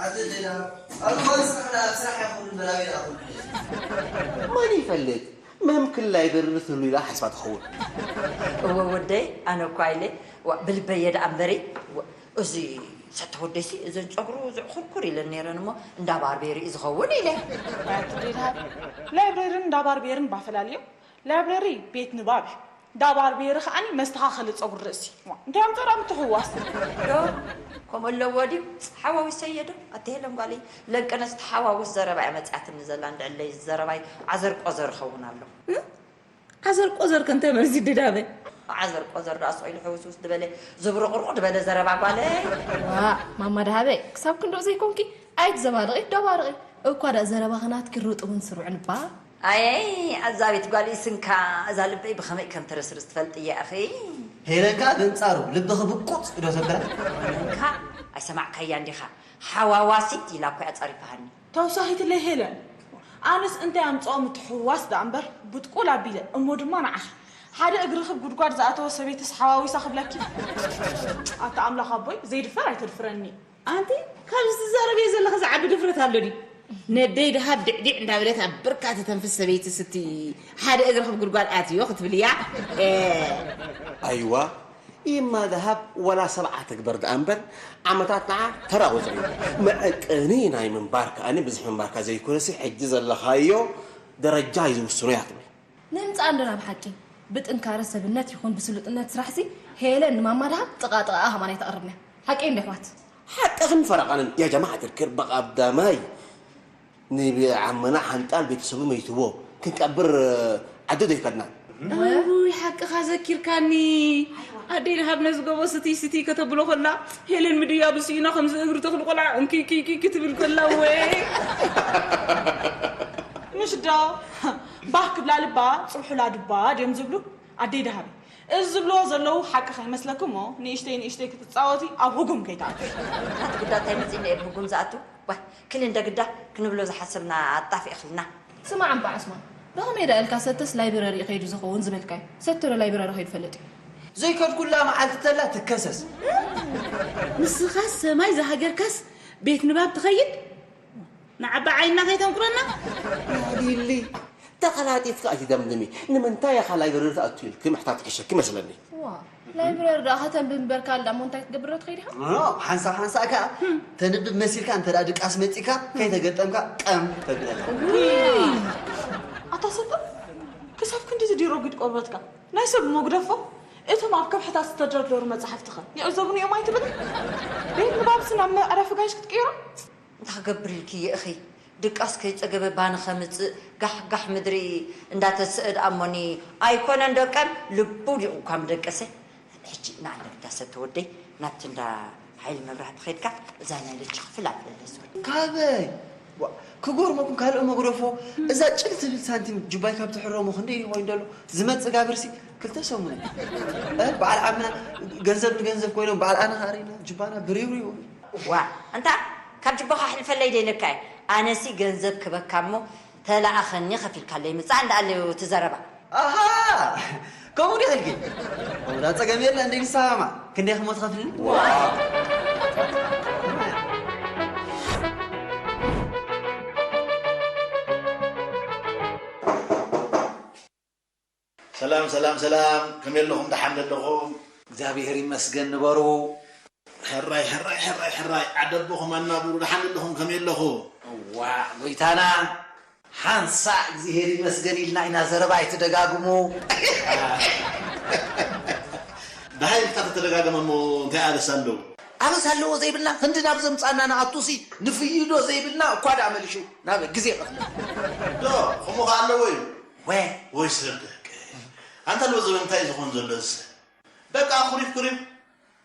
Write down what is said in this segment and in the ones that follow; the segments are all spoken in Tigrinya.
ኣዘ ሌላ ኣብ እዋን ስራሕ ኣብ ስራሕ ይኹን ምራዊ ይኣኹን ማን ይፈልጥ? መምክን ላይብረሪ ትህሉ ኢላ ሓስባ ትኸውን። እወ ወደይ፣ ኣነ እኳ ኢለ፣ ዋ፣ ብልበየ ደኣ እምበሪ፣ ዋ፣ እዚ ሰተ ወደይሲ እዘን ጨጉሩ ዝዕኹርኩር ኢለን ነይረን እሞ፣ እንዳ ባርቤሪ እዩ ዝኸውን ኢለ። ኣቲ ዴድሃብ፣ ላይብረርን እንዳ ባርቤርን ባፈላልዮ። ላይብረሪ ቤት ንባብ እዩ። እንዳ ባርቤሪ ከዓኒ መስተኻኸሊ ጸጉሪ ርእሲ። ዋ፣ እንታይ ኣምጸራ ምትኽዋስ? ዶ፣ ከምኡ ኣለዎ ድዩ? ሓዋዊሰየ ዶ? ኣቲ ሄለን ጓለይ፣ ለንቀነስ ተሓዋውስ ዘረባ እያ መጽኣትኒ ዘላ፣ እንድዕለይ ዘረባይ ዓዘር ቆዘር ይኸውን ኣሎ። እ? ዓዘር ቆዘር ከ እንታይ ማለት እዩ ደዳበ? ዓዘር ቆዘር ደኣ ስቕ ኢሉ ሕውስውስ ዝበለ፣ ዝብርቕርቕ ዝበለ ዘረባ ጓለይ። ዋ፣ ማማ ደሃበይ፣ ክሳብ ክንድኡ ዘይኮንኪ ኣይትዘባርቒ፣ ደባርቒ። እኳ ደኣ ዘረባኺ ናትኪ ርጡብን ስሩዕን እባ። ኣየይ፣ ኣዛቢት ጓል ኢስንካ፣ እዛ ልበይ ብኸመይ ከም ተረስርስ ትፈልጥያ ኢኺ። ሄለን ከኣ በንጻሩ ልብኺ ብቁጽ ዶ ዘብላ? ሄለንካ ኣይሰማዕካያን ዲኻ? ሓዋዋሲት ኢላ እኮ እያ ጸሪፋሃኒ። ተውሳኺትለይ ሄለን፣ ኣነስ እንታይ ኣምጽኦ ምትሕውዋስ ደኣ እምበር ብጥቁል ኣቢለ እሞ ድማ ንዓኺ ሓደ እግርኺ ጉድጓድ ዝኣተወ ሰበይትስ ሓዋዊሳ ክብለኪ? ኣታ ኣምላኽ ኣቦይ ዘይድፈር ኣይተድፍረኒ። ኣንቲ ካብዚ ትዛረብዮ ዘለኺ ዝዓቢ ድፍረት ኣሎ ድዩ? ነደይ ደሃብ ድዕዲዕ እንዳበለት ኣብ ብርካ ትተንፍስ ሰበይቲ ስቲ ሓደ እግርኺ ጉድጓድ ኣትዮ ክትብልያ? ኤ! ኣይዋ ይማ ደሃብ ወላ ሰብዓ ትግበር ደኣ እምበር ዓመታት ንዓ ተራ ቁፅሪ እዩ። መዐቀኒ ናይ ምንባር ከኣኒ ብዝሒ ምንባርካ ዘይኮነሲ ሕጂ ዘለኻዮ ደረጃ እዩ ዝውስኖ እያ ትብል። ንምጻእ እንዶ ናብ ሓቂ፣ ብጥንካረ ሰብነት ይኹን ብስሉጥነት ስራሕሲ ሄለን ንማማ ደሃብ ጥቓ ጥቓኣ ከማን ኣይተቕርብን እያ። ሓቀይ እንዶ ኣሕዋት? ሓቅኽን ፈረቓንን ያ ጀማዓት الكربة ቀዳማይ ንዓመና ሓንጣል ቤተሰቡ መይትዎ ክንቀብር ዓዲ ዶ ይከድና። እውይ ሓቅኻ ዘኪርካኒ ኣደይ ደሃብ ነዚ ጎቦ ስትይ ስትይ ከተብሎ ከላ ሄለን ምድያ ብስኢና ከምዚ እግሪ ተኽሊ ቆልዓ እንኪኪኪኪ ትብል ከላ ወይ ምሽ ዶ ባህ ክብላ ልባ ጽብሑላ ድባ ድዮም ዝብሉ ኣደይ ደሃበይ እዚ ዝብልዎ ዘለዉ ሓቂ ከይመስለኪ እሞ ንእሽተይ ንእሽተይ ክትጻወቲ ኣብ ህጉም ከይትኣትዊ። ናቲ ግዳ እንታይ መጺእና እየ ብህጉም ዝኣቱ? ዋይ ክሊ እንደ ግዳ ክንብሎ ዝሓሰብና ኣጣፊእኽልና። ስማዕ እምባ ዑስማን፣ ዶ ከመይ ደኣ ኢልካ ሰተስ ላይብረሪ እዩ ከይዱ ዝኸውን ዝበልካዮ? ሰተ ዶ ላይብረሪ ከይዱ ይፈልጥ እዩ? ዘይከድኩላ መዓልቲ ተላ ትከሰስ። ንስኻስ ሰማይ ዝሃገርካስ ቤት ንባብ ትኸይድ? ንዓባ ዓይንና ከይተንቁረና። ናዲሊ ተቐላጢፍካ ኣይትደምድሚ። ንምንታይ ኢኻ ላይብረሪ ትኣቱ ኢልኪ ምሕታት ይሕሸኪ መስለኒ። ዋ ላይብረሪ ደኣ ከተንብብ እምበር ካልእ ደኣ እሞ እንታይ ክትገብር ዶ ትኸይድ ኢኻ? ኖ፣ ሓንሳእ ሓንሳእ ከኣ ተንብብ መሲልካ እንተ ደኣ ድቃስ መጺእካ ከይተገጠምካ ቀም ተብለላ። ኣታ ሰጠ ክሳብ ክንድዚ ድዩ ረጒድ ቆርበትካ? ናይ ሰብ መጉደፎ እቶም ኣብ ከብሕታት ዝተደርደሩ መጻሕፍትኸ ይዕዘቡኒ እዮም ኣይትብል? ቤት ንባብሲ ናብ መዕረፊ ጋይሽ ክትቅይሮ? እንታይ ክገብር ኢልኪ እኺ ድቃስ ከይጸገበ ባኒ ከምጽእ ጋሕ ጋሕ ምድሪ እንዳተስአ ደኣ እሞኒ ኣይኮነን ዶ ቀም ልቡ ዲቑ እኳ ምደቀሰ ሕጂ ንዓለ ግዳ ሰተ ወደይ ናብቲ እንዳ ሓይሊ መብራህቲ ኸድካ እዛ ናይ ለች ክፍል ኣብለለስ ወደ ካበይ ዋ፣ ክጎርመኩም ካልእ መጉረፎ እዛ ጭል ትብል ሳንቲም ጁባይ ካብ ትሕረሙ ክንደይ እዩ ኮይኑ ደሎ ዝመጽእ ጋብርሲ ክልተ ሰሙን እዩ። እ፣ በዓል ዓምና ገንዘብ ንገንዘብ ኮይኖም በዓል ኣነ ኻሪና ጁባና ብሪብሪቡ ዋ ኣንታ ካብ ጅቦኻ ኣሕልፈለይ ደይነካ እየ ኣነሲ ገንዘብ ክበካ እሞ ተላኣኸኒ ከፊልካለይ ምጻእ እንዳኣለዩ እቲ ዘረባ ኣሃ ከምኡ ዲኺ ኢልኪ እወዳ ጸገም የለ እንደ ንሰማማ ክንደይ ክሞ ትኸፍልኒ ሰላም ሰላም ሰላም ከመይ ኣለኹም ደሓን ኣለኹም እግዚኣብሔር ይመስገን ንበሩ ሕራይ ሕራይ ሕራይ ሕራይ ዓደቦኹም ኣናብሩ ደሓን ኣለኹም ከመይ ኣለኹ ዋ ጎይታና ሓንሳ እግዚኣብሔር ይመስገን ኢልና ኢና ዘረባ ኣይትደጋግሙ ደሃይ እንታ ተተደጋገመ እሞ እንታይ ኣበሳ ኣለዎ ኣበሳ ኣለዎ ዘይብልና ክንዲ ናብ ዘምፃና ንኣቱሲ ንፍይዶ ዘይብልና እኳ ደኣ መሊሹ ናብ ግዜ ይኸፍለ ዶ ከምኡ ከ ኣለዎ እዩ ወ ወይ ሰብ ደቂ ኣንታ ኣለዎ ዘበን እንታይ ዝኾን ዘሎ እዚ በቃ ኩሪፍ ኩሪፍ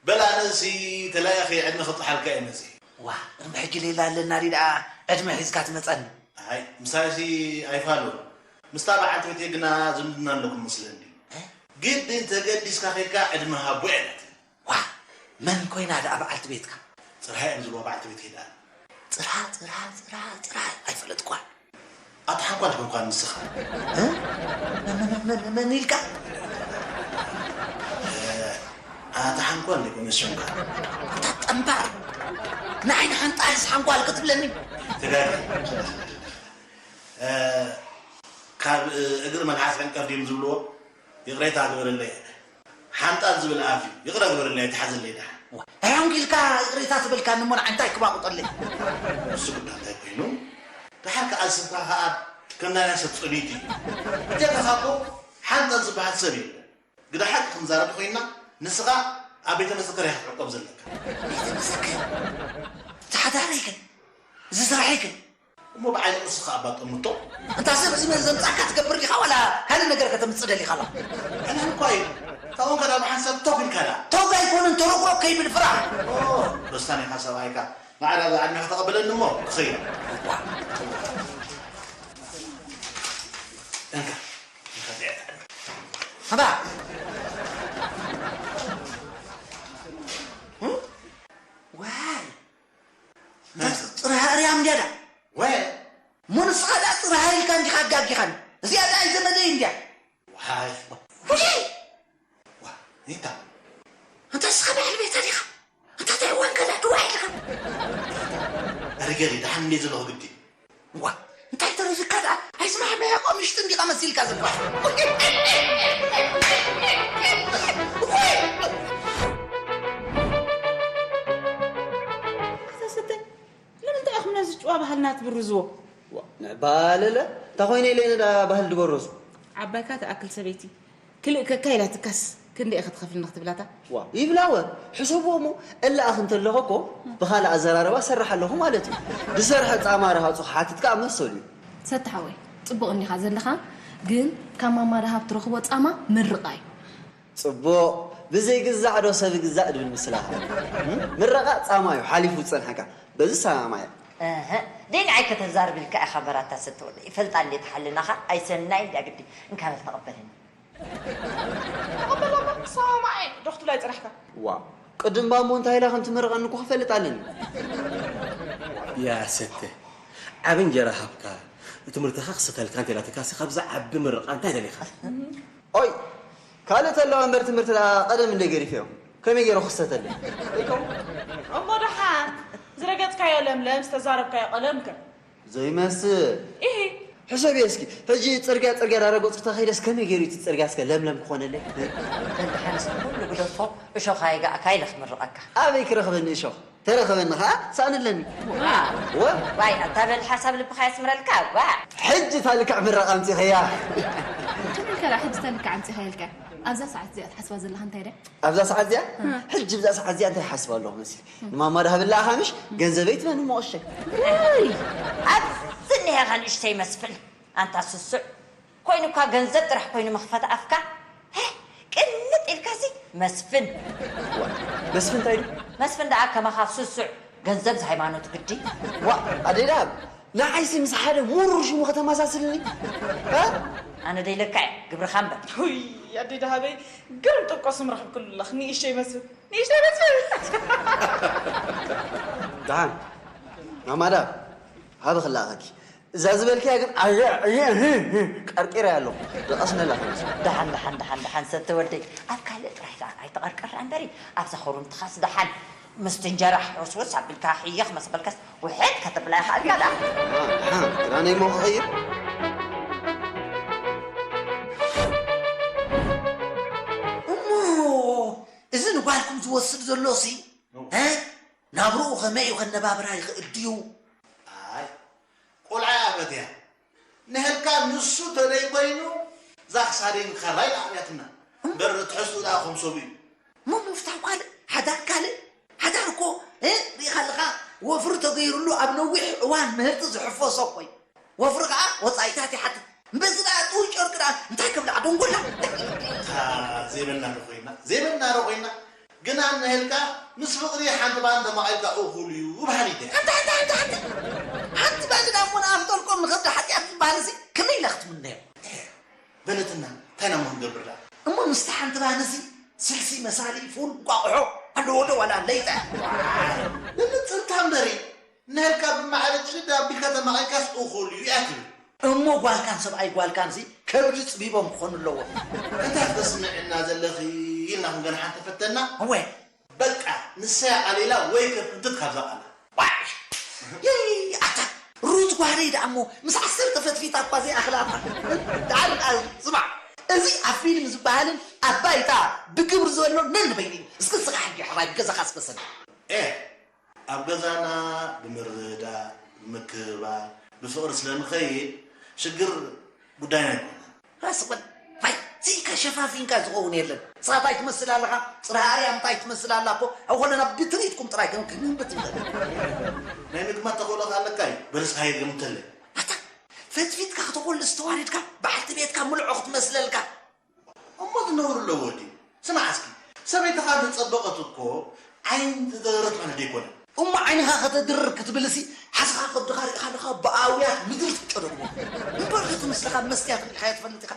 በል ኣነሲ ተላያኺ ዕድመ ክጥሓልካ እየ መፂ ዋ ቅድሚ ሕጂ ሌላ ኣለና ድዩ ደኣ ዕድመ ሒዝካ ትመፀኒ ኣይ ምሳይሲ ኣይፋሉን ምስታ በዓልቲ ቤተይ ግና ዝምድና ኣለኩም መስለኒ ግድን ተገዲስካ ከይድካ ዕድመ ሃቦ እያ ኢላትኒ ዋ መን ኮይና ደኣ በዓልቲ ቤትካ ፅርሃ እዮም ዝብልዋ በዓልቲ ቤተይ ደኣ ፅርሃ ፅርሃ ፅርሃ ፅርሃ ኣይፈለጥኳን ኣታ ሓንኳ ድኮንኳ ንስኻ መን ኢልካ ኣታ ሓንኳ እንዲኮ መስዮንካ ኣታ ጠንባር ንዓይ ንሓንጣልስ ሓንኳል ክትብለኒ? ትጋጊ። እ፣ ካብ፣ እ፣ እግሪ መልሓስ ዕንቀፍ ድዮም ዝብልዎ? ይቕሬታ ግበረለይ። ሓንጣል ዝብል ኣፍ እዩ። ይቕረ ግበረለይ፣ ኣይትሓዘለይ ደሓን። ዋ፣ ሕራም ኢልካ ይቕሬታ ትብልካኒ እሞ ንዓይ እንታይ ክባቑጠለይ? እሱ ጉዳ እንታይ ኮይኑ? ደሓር ከኣ ስብካ ከኣ ከም ናይ ሰብ ጽሉይቲ እዩ። ብጀካኻ እኮ ሓንጣል ዝበሃል ሰብ የለን። ግዳ ሓቂ ክንዛረብ ኮይና፣ ንስኻ ኣብ ቤተ መዘክር ኢኻ ክትዕቆብ ዘለካ። ቤተ መዘክር? እቲ ሓዳረይ ከ? እዚ ስራሐይ ከ? እሞ ብዓይኒ ቁርስኻ ኣባ ጠምቶ። እንታ ሰብ እዚ ዘምጻካ ትገብር ዲኻ ዋላ ካልእ ነገር ከተምጽእ ደሊኻ ኣላ? ሕልም እኳ እዩ። ካብኡ ከዳ ብሓንሳብ ቶግ ኢልካ ዳ። ቶግ ኣይኮነን፣ ተሮግሮግ ከይብል ፍራ። ኦ፣ በስታን ኢኻ ሰብኣይካ። ማዕረ ኣብ ዕድሜኻ ተቐበለኒ እሞ ክኸይድ። እንካ፣ እንካ፣ እንካ። ሃባ። ዋይ። እንታ ጽርሃ እርያም እንድያ ዳ? ወ-፣ እሞ ንስኻ ደኣ ጽርሃ ኢልካ እንዲኻ ኣጋጊኻኒ። እዚኣ ደኣ ኣይዘመደይ እንድያ። ዋይ። ውይ! ዋ፣ ኒታ። ኣንታ ንስኻ በዓል ቤታ ዲኻ? ኣንታ እንታይ እዋን ገዛ ድዋ ኢልካ? ኣረ ገሪ፣ ደሓን እንድየ ዘለኹ ግዲ። ዋ፣ እንታይ ተረፊካ ደኣ? ኣይስማዕ፣ መያቆ ምሽጢ እንዲኻ መሲልካ ዘለኻ። ኣታ ሰተይ፣ ንምንታይ ኢኹም ነዚ ጭዋ ባህልና ትብርዝዎ? ዋ፣ ንዕባለለ፣ እንታይ ኮይነ ኢለ ነዳ ባህል ድበረዙ? ዓባይካ ትኣክል ሰበይቲ፣ ክልእከካ ኢላትካስ፣ ክንደይ ኢኺ ትኸፍልኒ ክትብላታ? ዋ፣ ይብላወ፣ ሕሰብዎ እሞ፣ እለ ኣኽ እንተለኹ እኮ፣ ብኻልእ ኣዘራርባ ሰርሕ ኣለኹ ማለት እዩ። ዝሰርሐ ጻማ ረሃጹ ክሓትት ከኣ መሰሉ እዩ። ሰተ ሓወይ፣ ጽቡቕ እንዲኻ ዘለኻ፣ ግን ካብ ማማ ደሃብ ትረኽቦ ጻማ ምርቓ እዩ። ጽቡቕ፣ ብዘይግዛዕ ዶ ሰብ ይግዛእ ድብል ምስላኻ? እም? ምረቓ ጻማ እዩ፣ ሓሊፉ ዝጸንሐካ። በዚ ሰማማዕ እየ። እህ፣ ደይ ንዓይ ከተዛርብ ኢልካ ኢኻ በራታ ሰተወለ። ይፈልጣ እንዴ ተሓልናኻ? ኣይሰናይ እንድያ ግዲ። እንካ በል ተቐበለኒ። ተቐበላ እሞ ሰማማዕ እየ ዶ ክትብላ ይጽናሕካ? ዋ፣ ቅድም ባሞ እንታይ ኢላ ከም ትምርቐኒ እኮ ክፈልጥ ኣለኒ። ያ ሰተ፣ ዓቢ እንጀራ ሃብካ፣ ትምህርትኻ ክስተልካ እንተ ኢላትካሲ፣ ካብዛ ዓቢ ምርቓ እንታይ ደሊኻ? ኦይ፣ ካልእ ተለዋ እምበር ትምህርቲ ደኣ ቀደም እንደ ገዲፈዮም። ከመይ ገይሩ ክስተተለይ? እኮ። እሞ ደሓን፣ ዝረገጽካዮ ለምለም፣ ዝተዛረብካዮ ቀለም ከ? ዘይመስል። ኢሂ። ሕሰብዮ እስኪ፣ ሕጂ ጽርግያ፣ ጽርግያ ዳረገጽኩ ተኸይደስ ከመይ ገይሩ እቲ ጽርግያ እስከ ለምለም ክኾነለይ? በል ደሓንስ ኩሉ ግደፎ፣ እሾኽ ኣይጋእካ ኢለ ክምርቐካ። ኣበይ ክረኽበኒ እሾኽ? ተረኸበኒ ኸዓ ሳእኒ ኣለኒ። ዋ። ወ-፣ ዋይ፣ ኣታ በል ሓሳብ ልብኻ የስምረልካ፣ ዋ። ሕጂ እታ ልክዕ ምረቓ ኣምጺኸያ። ከመይ ከላ ሕጂ እታ ልክዕ ኣምጺኸያ ኢልካ? ኣብዛ ሰዓት እዚኣ ትሓስባ ዘለኻ እንታይ ድያ? ኣብዛ ሰዓት እዚኣ? እ። ሕጂ ብዛ ሰዓት እዚኣ እንታይ ሓስብ ኣለኹ መሲል? ንማማ ድሃብላ ኣኻ ምሽ? ገንዘበይ ትበኒ እሞ ቐሸይ። ውይ! ኣብዚ እኒሄኻ ንእሽተይ መስፍን፣ ኣንታ ስሱዕ። ኮይኑ እኳ ገንዘብ ጥራሕ ኮይኑ መኽፈቲ ኣፍካ፣ ሄ፣ ቅምጥ ኢልካሲ መስፍን። ዋ፣ መስፍን እንታይ ድዩ? መስፍን ደኣ ከማኻ ስሱዕ፣ ገንዘብ ዝሃይማኖት ግዲ። ዋ፣ ኣደይ ደሃብ፣ ንዓይሲ ምስ ሓደ ምሩር ሽሙ ከተመሳስልኒ? እ? ኣነ ደይለካ እየ፣ ግብርኻ እምበር። ውይ፣ ኣደይ ደሃበይ፣ ግርም ጥብቆ ስም ረኺብክሉ ኣለኽ፣ ንእሽተይ መስፍን፣ ንእሽተይ መስፍን። ደሓን፣ ማማ ደሃብ፣ ሃበ ክለኣኸኪ። እዛ ዝበልክያ ግን ኣየ፣ ኣየ፣ ህ፣ ህ፣ ቀርቂረያ ኣለኹ። ደቐስነላ ከይሱ። ደሓን፣ ደሓን፣ ደሓን፣ ደሓን፣ ሰተ ወደይ። ኣብ ካልእ ጥራይ ደኣ ኣይተቐርቅራ እምበሪ፣ ኣብዛ ኹርምትኻስ ደሓን ምስቲ እንጀራ ሕውስውስ ኣቢልካ ሕየኽ መስ በልካስ ውሕድ ከተብላ ይኽኣልካ ደኣ። ደሓን፣ ደሓን፣ ክዳነይ እሞ ክቕይር። እሞ፣ እዚ ንጓልኩም ዝወስድ ዘሎሲ፣ እ? ናብርኡ ከመይ እዩ ከነባብራ ይኽእል ድዩ? ኣይ፣ ቆልዓ እያ ፈትያ። ንህልካ ንሱ ተደይ ኮይኑ፣ እዛ ክሳደይ ንካራ ኢላ ኣብያትና። እምበር ትሕዝኡ ደኣ ከም ሰብኡ እዩ። እሞ ምፍታው ካልእ፣ ሓዳር ካልእ። ሓዳር እኮ፣ እ፣ ርኢኻ ኣለኻ፣ ወፍሪ ተገይሩሉ ኣብ ነዊሕ እዋን ምህርቲ ዝሕፈሶ እኮ እዩ። ወፍሪ ከኣ ወጻኢታት ይሓትት። በዚ ደኣ ጥውይ ጨርቂ ደኣ እንታይ ክብላዕ ደንጎላ? እታ ዘይበልና ዶ ኮይና? ዘይበልና ዶ ኮይና? ግና እንሄልካ ምስ ፍቕሪ ሓንቲ ባንድ ተማቒልካ እኹል እዩ በሃሊት እያ። ሓንቲ፣ ሓንቲ፣ ሓንቲ፣ ሓንቲ። ሓንቲ ባንድ ደኣ እሞ ንኣፍ ጠልቆም ንኸብዲ ሓጢኣት ዝበሃል እዚ ከመይ ኢላ ክትምነዮ? በለትና፣ እንታይ ኢና እሞ ክንገብር ደኣ? እሞ ምስቲ ሓንቲ ባንድ እዚ ስልሲ፣ መሳሊ፣ ፉል፣ እንቋቑሖ ኣለዎ ዶ ዋላ ለይጠ? ንምጽንታ እምበሪ። ነርካ ብማዕረ ጭድ ኣቢልካ ተማቒልካስ እኹል እዩ እያ ትብል። እሞ ጓልካን ሰብኣይ ጓልካንሲ ከብዲ ጽቢቦም ክኾኑ ኣለዎም። እንታይ ክትስምዕና ዘለኺ ኢልና ክንገንሓን ተፈተና። እወ። በቃ፣ ንሳ እያ ኣሊላ ወይ ከፍንትት ካብዛ ቃላ። ዋይ! ይይ! ኣታ ሩት ጓለይ ደኣ እሞ ምስ ዓሰርተ ፈትፊታ እኳ ዘይኣኽላታ። ደኣ፣ ደኣ ስማዕ፣ እዚ ኣብ ፊልም ዝበሃልን ኣብ ባይታ ብግብሪ ዘሎ ነንበይኑ እዩ። እስኪ ንስኻ ሕጂ ሕራይ ብገዛኻ ስበሰል። ኤ፣ ኣብ ገዛና ብምርድዳእ፣ ብምክብባር፣ ብፍቕሪ ስለ ንኸይድ ሽግር ጉዳይና ኣይኮነን። ራስ በል። ፋይ፣ ስኢካ ሸፋፊንካ ዝኸውን የለን። ንስኻ እንታይ ትመስል ኣለኻ? ጽርሃ ኣርያም እንታይ ትመስል ኣላ እኮ? ኣብ ኾለና ብትርኢትኩም ጥራይ ከም ክንግምት ንኽእል። ናይ ምግማት ተኽእሎ ከ ኣለካ እዩ። በለስ ሃየ ገምተለይ። ኣታ፣ ፈትፊትካ ከተኾልስ ተዋሪድካ፣ በዓልቲ ቤትካ ምልዖ ክትመስለልካ። እሞ ዝነውር ኣለዎ ድዩ? ስማዕ እስኪ፣ ሰበይትኻ ዝጸበቐት እኮ ዓይኒ ዝደረረት ማለት ደይኮነ። እሞ ዓይንኻ ከተድርር ክትብልሲ፣ ሓስኻ ከብድኻ ርኢኻ ኣለኻ ብኣውያት ምድሪ ትጨደግቦ። እምበር እቲ ምስልኻ መስትያት ርኢኻዮ ትፈልጥ ኢኻ?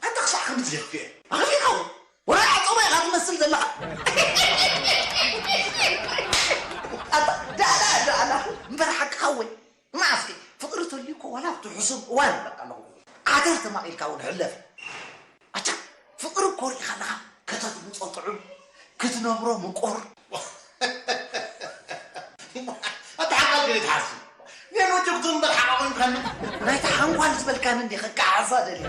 ኣታ ክሳዕ ክንድዚ ደክፍኤ። ኣኽሊኻ ወላ ዓጾባ ኢኻ ትመስል ዘለኻ። ኣታ ዳላ ዳላ እምበር ሓቅኻ ወይ። ንመዓስከ ፍቕሪ ተልዩ እኮ ዋላ ኣብቲ ሕሱም እዋን ይብለካ ኣለኹ። ዓተር ተማቒልካ እውን ሕለፍ። ኣቻ፣ ፍቕሪ እኮ ርኢኻ ኣለኻ፣ ከተድምጾ ጥዑም፣ ክትነብሮ ምቁር። ኣታ ሓቃል ግን ትሓስብ። ኔኖ ጆክቱ እምበር ሓቃ ኮይንካኒ። ናይታ ሓንኳል ዝበልካኒ እንዲኻ ከዓሳ ደልየ።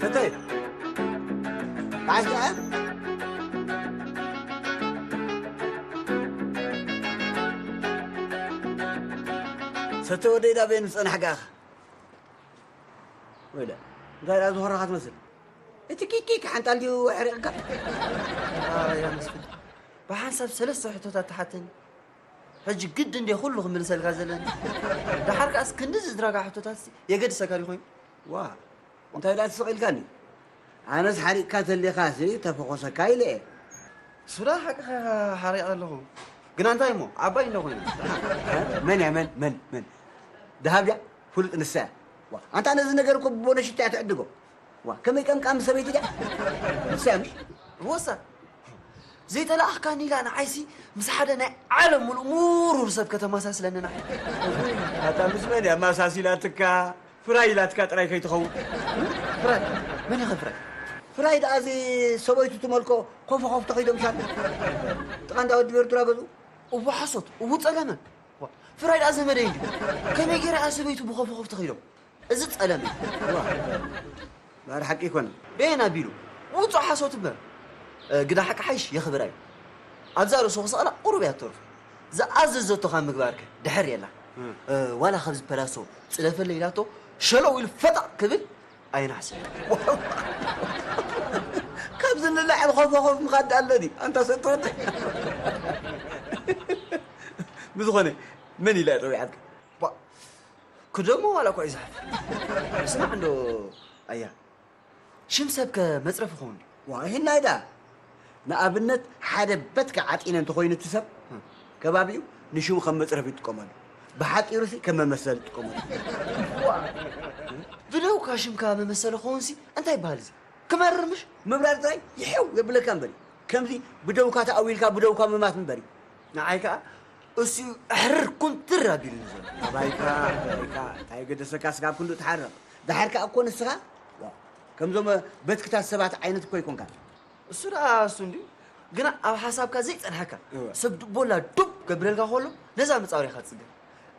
ሰተይ፣ በዓል ሸዓ? ሰተ ወደይ፣ ዳበየን ዝጸናሕካ ኢኻ? ወይለ፣ እንታይ ደኣ ዝኾረኻ ትመስል? እቲ ኪኪክ ሓንጣል ድዩ ኣሕሪቕካ? ኣያ መስፍን፣ ብሓንሳብ ሰለስተ ሕቶታት ትሓተኒ። ሕጂ ግድን ድየ ኩሉ ክምልሰልካ ዘለኒ? ደሓር ከኣስ ክንድዚ ዝድራጋ ሕቶታት የገድሰካ ድዩ ኮይኑ? ዋ፣ እንታይ ደኣ ትስቕ ኢልካኒ? ኣነስ ሓሪቕካ ተሊኻሲ ተፈኾሰካ ኢለ እየ። ሱዳ ሓቅኻ ሓሪቕ ኣለኹ። ግና እንታይ እሞ፣ ዓባይ እንዶ ኮይና። መን እያ? መን? መን? መን? ደሃብ ድያ? ፍሉጥ ንሳ እያ። ዋ፣ ኣንታ ነዚ ነገር እኮ ብቦነሽታ እያ ትዕድጎ። ዋ፣ ከመይ ቀምቃሚ ሰበይቲ ድያ? ንሳ እያ ምሽ? እወሳ። ዘይተለኣኽካኒ ኢላ ንዓይሲ ምስ ሓደ ናይ ዓለም ሙሉእ ምሩር ሰብ ከተመሳስለኒ ንዓይ። ኣታ ምስ መን እያ ኣመሳሲላትካ? ፍራይ ኢላትካ ጥራይ ከይትኸውን። ፍራይ? መን ኢኸ ፍራይ? ፍራይ ደኣ እዚ ሰበይቱ ትመልኮ ኮፎ ኮፍ ተኸይዶም ሻል። ጥቓ እንዳ ወዲ ቤርቱራ ገዝኡ። እቡ ሓሶት፣ እቡ ጸለመ። ዋ፣ ፍራይ ደኣ ዘመደይ እንድዩ። ከመይ ገይረ እያ ሰበይቱ ብኮፎ ኮፍ ተኸይዶም? እዚ ጸለመ። ዋ፣ እምበኣር ሓቂ ኣይኮነን። በየን ኣቢሉ? ውጹእ ሓሶት እምበር። እ፣ ግዳ ሓቂ ሓይሽ የኽብራ እዩ። ኣብዛ ርእሱ ክሰቕላ ቁሩብ እያ ትተርፎ። ዝኣዘዘቶ ካብ ምግባርከ ድሕር የላ። እ። እ፣ ዋላ ካብዚ ፐላሶ ጽደፈለይ ኢላቶ ሸለው ኢሉ ፈጠቕ ክብል ኣይናሕስብ። ካብዚ ንላዕሊ ኾፍ ኾፍ ምኻድ ኣሎ ድዩ? ኣንታ ሰጥቶት። ብዝኾነ፣ መን ኢላ እያ ጸዊዓትካ? ባ፣ ክደሞ ዋላ እኳ እዩ ዝሓፍር። ስማዕ እንዶ ኣያ፣ ሽም ሰብከ መጽረፊ ይኸውን ድዩ? ዋ፣ ይህናይ ደኣ። ንኣብነት፣ ሓደ በትካ ዓጢነ እንተኾይኑ እቲ ሰብ፣ እ። ከባቢኡ ንሽሙ ከም መጽረፊ ይጥቀመሉ። ብሓጺሩሲ ከም መመሰሊ ይጥቀመሉ። ዋ፣ ብደውካ ሽምካ መመሰሊ ክኾንሲ እንታይ ይበሃል እዚ? ክመርር ምሽ? ምምራር ጥራይ ይሕው የብለካ እምበሪ። ከምዚ ብደውካ ተኣዊልካ ብደውካ ምማት እምበሪ። ንዓይ ከኣ እሱ ኣሕርር ኩንትር ኣቢሉኒ ዘሎ። ኣባይካ፣ ኣባይካ፣ እንታይ ገደሰካ ስጋብ ክንዱ ትሓርቕ። ደሓር ከኣ እኮ ንስኻ፣ ዋ፣ ከምዞም በትክታት ሰባት ዓይነት እኮ ኣይኮንካ። እሱ ደኣ እሱ እንድዩ። ግና ኣብ ሓሳብካ ዘይጸንሐካ፣ እወ። ሰብ ድቦላ ዱብ ከብለልካ ከሎ፣ ነዛ መጻወሪያኻ ትጽገም።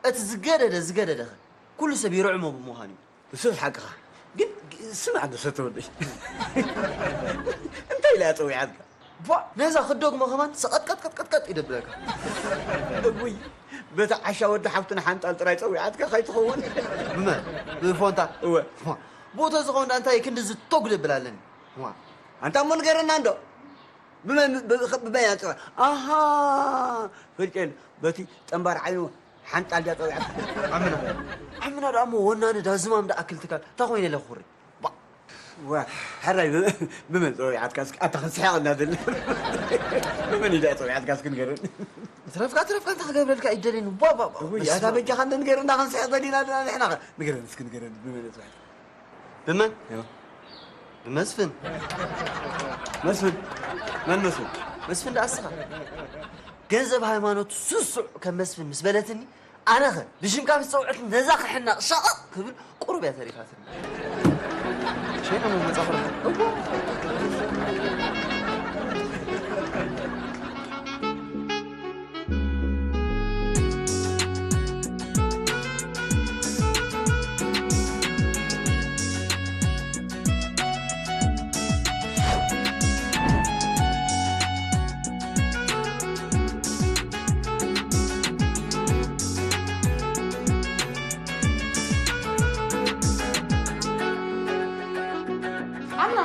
እቲ ዝገደደ፣ ዝገደደኸ፣ ኩሉ ሰብ ይርዕሞ ብምዃኑ እዩ። እሱስ ሓቅኻ። ግን፣ ግ-፣ ስማዕ ዶ ሰተወደይ። እንታይ ኢላ እያ ጸዊዓትካ? ቧ! ነዛ ክትደግሞ ከማን ሰቐጥቀጥቀጥቀጥቀጥ ይደብረካ። እውይ፣ በቲ ዓሻ ወዲ ሓፍትና ሓንጣል ጥራይ ጸዊዓትካ ከይትኸውን። ብመን? ብፎንታ? እወ። ቧ! ቦቶ ዝኾን ዳ እንታይ ክንዲ ዝቶግ ደብል ኣለኒ? ቧ! ኣንታ እሞ ንገረና እንዶ። ብመን፣ ብ-፣ ብ-፣ ብመን ኣንጽራ? ኣሃ፣ ፍርቄን በቲ ጠንባር ዓይኑ ሓንጣል ድያ ጸዊዓትካ? ዓምና፣ ዓምና ደኣ እሞ ወናኒ ዳዝማም ደኣ ኣክል ትካል፣ እንታይ ኮይነ ኢለ ክኹሪ? ባ-፣ ዋ፣ ሕራይ ብ-፣ ብመን ጸዊዓትካ እስኪ? ኣታ ክንስሕቕ እንዳደለ። ብመን ኢላ ጸዊዓትካ እስኪ ንገረኒ። ትረፍካ፣ ትረፍካ እንታይ ክገብረልካ ይደልየኒ? ባ፣ ባ፣ ባ። እውይ፣ ኣታ በጃኻ እንደ ንገረና ክንስሕቕ ደሊና ደና ንሕና ኸ? ንገረኒ እስኪ ንገረኒ፣ ብመን ጸዊዓትካ? ብመን? እዮ። ብመስፍን። መስፍን? መን መስፍን? መስፍን ደኣ እስኻ። ገንዘብ ሃይማኖት ስሱዕ ከም መስፍን ምስ በለትኒ፣ ኣነኸ ብሽምካ ምስ ጸውዐትኒ ነዛ ክሕናቕ ሻቕቕ ክብል ቁሩብ እያ ተሪፋትኒ። ሸይነ መመጻ ኩሉ። ኣና፣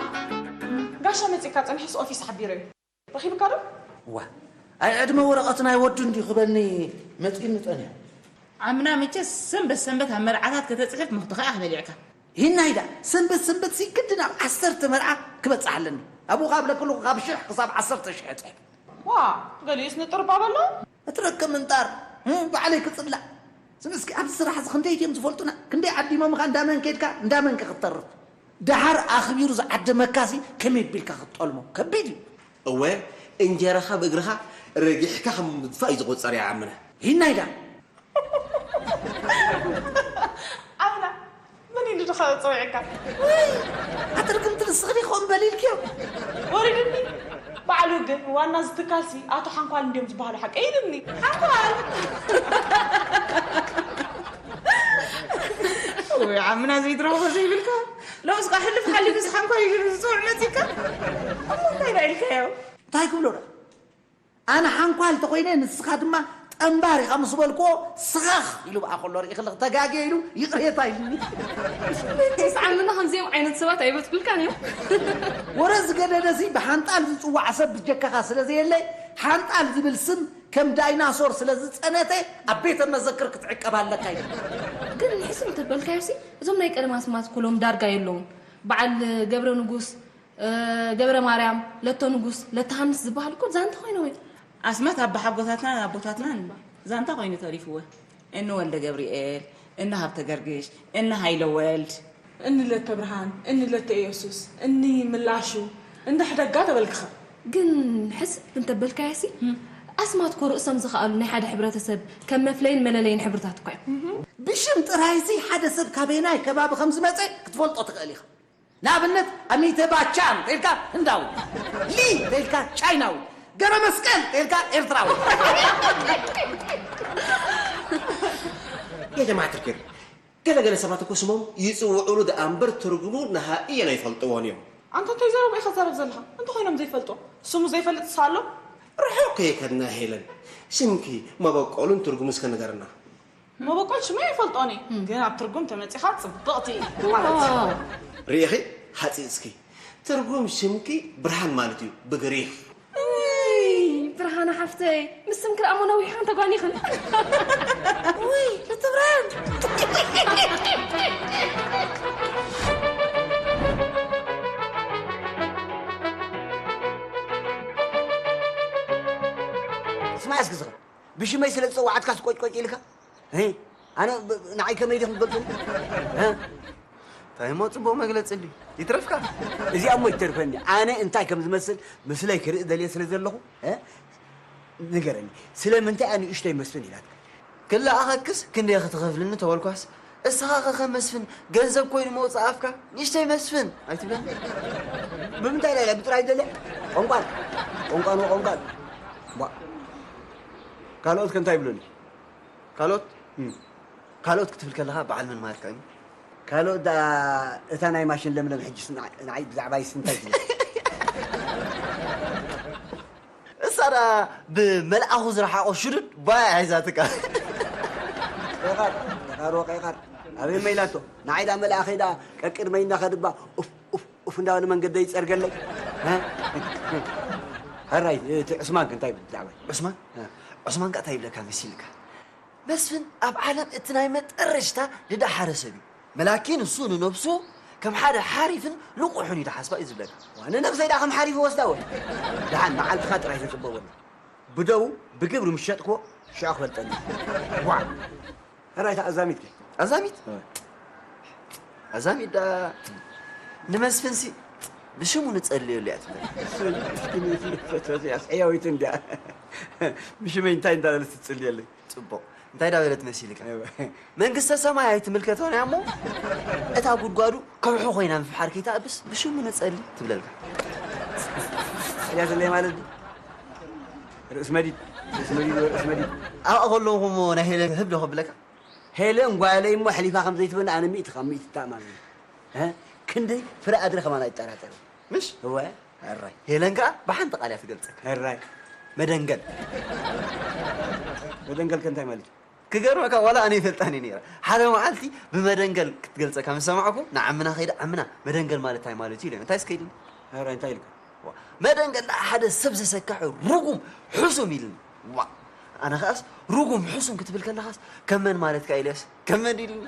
ጋሻ መጺእካ ጸኒሑስ ኦፊስ ሓቢረ እዩ። ረኺብካ ዶ? ዋ፣ ኣይ ዕድመ ወረቐት ናይ ወዱ እንዲ ክበልኒ መጺእኒ ጸኒሑ። ዓምና መቸስ ሰንበት ሰንበት ኣብ መርዓታት ከተጽሕፍ ምኽትኻ ኢኻ በሊዕካ። ሂናይዳ፣ ሰንበት ሰንበት ሲ ግድን ኣብ ዓሰርተ መርዓ ክበጽሕ ኣለኒ። ኣብኡ ካብ ለክሉ ካብ ሽሕ ክሳብ ዓሰርተ ሽሕ እጽሕፍ። ዋ፣ ገሊኡስ ንጥርባብ ኣሎ? እትረከብ ምንጣር፣ ህም፣ ባዕለይ ክጽላእ። ስም እስኪ ኣብዚ ስራሕ እዚ ክንደይ ድዮም ዝፈልጡና? ክንደይ ዓዲሞምኻ እንዳመን ከይድካ እንዳመንከ ክትተርፍ? ደሓር ኣኽቢሩ ዝዓደመካሲ ከመይ ቢልካ ክትጠልሞ? ከቢድ እዩ። እወ፣ እንጀራኻ ብእግርኻ ረጊሕካ ከም ምድፋእ እዩ ዝቑጸር፣ ያ ዓምና። ሂናይዳ። ኣምና፣ መን ኢሉ ድኻ ጸዊዕካ? ወይ፣ ኣትርግምቲ ንስኺ ዲኺ ከምኡ በሊልክዮ? ወሪዱኒ። በዓል ውግን፣ ዋና እዚ ትካልሲ ኣቶ ሓንኳል እንድዮም ዝበሃሉ ሓቀይ ኢሉኒ። ሓንኳል! ወይ ዓምና ዘይትረኽቦ ዘይብልካ። ሎምስ ቃ ሕልፍ ሓሊፍስ ሓንኳል ኢሉ ዝጽውዕ መጺካ? እሞ እንታይ ደኣ ኢልካዮ? እንታይ ክብሎ ደኣ? ኣነ ሓንኳል ተኾይነ ንስኻ ድማ ጠንባር ኢኻ ምስ በልክዎ ስኻኽ ኢሉ ብኣ ከሎ ርኢኽልኽ ተጋግየ ኢሉ ይቕሬታ ኢሉኒ። መቸስ ዓምና ከምዚኦም ዓይነት ሰባት ኣይበትኩልካን እዮም። ወረ ዝገደደሲ ብሓንጣል ዝጽዋዕ ሰብ ብጀካኻ ስለ ዘየለ ሓንጣል ዝብል ስም ከም ዳይናሶር ስለ ዝጸነተ ኣብ ቤተ መዘክር ክትዕቀብ ኣለካ ኢሉ። ግን ሕስብ እንተበልካዮሲ እዞም ናይ ቀደም ኣስማት ኩሎም ዳርጋ የለውን። በዓል ገብረ ንጉስ፣ እ፣ ገብረ ማርያም፣ ለቶ ንጉስ፣ ለተሃንስ ዝበሃል እኮ ዛንታ ኮይኖም እዮም። ኣስማት ኣባሓጎታትናን ኣቦታትናን ዛንታ ኮይኑ ተሪፍወ። እኒ ወልደ ገብርኤል፣ እኒ ሃብተ ገርግሽ፣ እኒ ሃይለ ወልድ። እኒ ለተ ብርሃን፣ እኒ ለተ ኢየሱስ፣ እኒ ምላሹ፣ እንዳ ሕደጋ ተበልክኸ። ግን ሕስብ እንተበልካየሲ፣ ኣስማት እኮ ርእሶም ዝኸኣሉ ናይ ሓደ ሕብረተሰብ ከም መፍለይን መለለይን ሕብርታት እኮ እዮም። ብሽም ጥራይሲ ሓደ ሰብ ካበየናይ ከባቢ ከም ዝመጸ ክትፈልጦ ትኽእል ኢኻ። ንኣብነት፣ ኣሚተ ባቻን ተልካ ህንዳዊ፣ ሊ ተልካ ቻይናዊ፣ ገረ መስቀል ተልካ ኤርትራዊ። የጀማዓት ልክር፣ ገለ ገለ ሰባት እኮ ስሞም ይጽውዑሉ ደኣ እምበር ትርጉሙ ነሃ እየን ኣይፈልጥዎን እዮም። ኣንታ እንታይ ዘረባ ኢኻ ትዛረብ ዘለኻ? እንተኾይኖም ዘይፈልጦ፣ ስሙ ዘይፈልጥ ኣሎ? ርሑቕ ከይከድና ሄለን፣ ሽምኪ መበቆሉን ትርጉሙ እስከ ንገርና። መበቆል ሽመይ ኣይፈልጦን እየ፣ ግን ኣብ ትርጉም ተመጺኻ ጽብቕቲ ማለት እዩ። ርኢኺ፣ ሃጺጽኪ። ትርጉም ሽምኪ ብርሃን ማለት እዩ ብግሪኽ። እይ፣ ብርሃነ ሓፍተይ፣ ምስ ስምኪ ደኣ እሞ ነዊሕኽን ተጓኒኽን። ውይ፣ እቲ ብርሃን። ስማዕ እስኪ ዝኽር። ብሽመይ ስለ ዝጸዋዕካስ ቆጭቆጭ ኢልካ? እ? ኣነ ብ-፣ ንዓይ ከመይ ዲኹም ትገልጹኒ? እ? እንታይ እሞ ጽቡቕ መግለጺ ድዩ? ይትረፍካ። እዚኣ እሞ ይትርፈኒ። ኣነ እንታይ ከም ዝመስል ምስለይ ክርኢ ደልየ ስለ ዘለኹ፣ እ? ንገረኒ። ስለምንታይ እያ ንእሽተይ መስፍን ኢላትካ? ክለኣኸክስ ክንደይ ክትኸፍልኒ ተበልኳስ፣ እስኻ ኸ ከም መስፍን ገንዘብ ኮይኑ መውጽእ ኣፍካ ንእሽተይ መስፍን ኣይትብለኒ? ብምንታይ ኢላ ኢላ ብጥራይ ደልያ? ቆንቋል። ቆንቋል ወቆንቋል። ቧ። ካልኦት ከ እንታይ ይብሉኒ? ካልኦት? እም። ካልኦት ክትብል ከለኻ በዓል መን ማለትካ እዩ? ካልኦት ደኣ እታ ናይ ማሽን ለምለም ሕጂስ ንዓ-፣ ንዓይ ብዛዕባይስ እንታይ ትብል? እሳ ደኣ ብመልኣኹ ዝረሓቖ ሽዱድ ባያ ሒዛትካ። ቀይቃር፣ ቀይቃር፣ ቀይቃር። ኣበይ መይላቶ? ንዓይ ደኣ መልኣኸይ ደኣ ቀቅድመይ እናኸድባ ኡፍ፣ ኡፍ፣ ኡፍ እንዳበለ መንገደይ ይጸርገለይ። እ? ሕራይ፣ እቲ ዕስማን ከ እንታይ ይብል ብዛዕባይ? ዕስማን? እ። ዕስማን ከ እንታይ ይብለካ መሲልካ? መስፍን ኣብ ዓለም እቲ ናይ መጠረሽታ ዝደሓረ ሰብ እዩ። መላኪ ንሱ ንነብሱ ከም ሓደ ሓሪፍን ልቑሕን እዩ ዝሓስባ እዩ ዝብለካ። ዋ፣ ንነብሰይ ደኣ ከም ሓሪፍ ይወስዳ ወ? ደሓን መዓልትኻ ጥራይ ተጽበወኒ። ብደው ብግብሪ ምስ ሸጥክዎ ሽዑ ክፈልጠኒ። ዋ! ሕራይ እታ ኣዛሚት ከ? ኣዛሚት? ኣዛሚት ደኣ ንመስፍንሲ ብሽሙ ንጸልየሉ እያ ትብል። ምስኪን፣ ምስኪን፣ ፈተት እያ፣ ሕያዊት እንድያ። ብሽመይ እንታይ እንዳበለት ትጽልየለይ? ጽቡቕ። እንታይ እንዳበለት መሲልካ? እወ። መንግስተ ሰማይ ኣይትምልከቶን እያ እሞ፣ እታ ጉድጓዱ ከውሒ ኮይና ምፍሓር ከይትኣብስ፣ ብሽሙ ንጸሊ ትብለልካ። እያ ዘለይ ማለት ድዩ? ርእስ መዲድ፣ ርእስ መዲድ፣ ርእስ መዲድ። ኣብኣ ከለኹ እሞ ናይ ሄለ ህብ ዶ ከብለካ? ሄለን ጓለይ እሞ ኣሕሊፋ ከም ዘይትበኒ ኣነ ሚእቲ ካብ ሚእቲ እተኣማመን። እ? ክንደይ ፍረ ኣድሪ ከማን ኣይጠራጠርን። ምሽ? እወ። ሕራይ። ሄለን ከኣ ብሓንቲ ቃል እያ ትገልጸካ። ሕራይ። መደንገል። መደንገል ከ እንታይ ማለት እዩ? ክገርመካ፣ ዋላ ኣነ ይፈልጣን እየ ነይረ። ሓደ መዓልቲ ብመደንገል ክትገልጸካ ምስ ሰማዕኩ፣ ንዓምና ከይደ፣ "ዓምና፣ መደንገል ማለት እንታይ ማለት እዩ?" ኢለ። "እንታይ እስከ?" ኢሉኒ። ሕራይ፣ እንታይ ኢልካ? ዋ፣ መደንገል ደኣ ሓደ ሰብ ዘሰክሕ ርጉም ሕሱም ኢሉኒ። ዋ፣ ኣነ ኸኣስ ርጉም ሕሱም ክትብል ከለኻስ ከም መን ማለትካ ኢለስ ከም መን ኢሉኒ።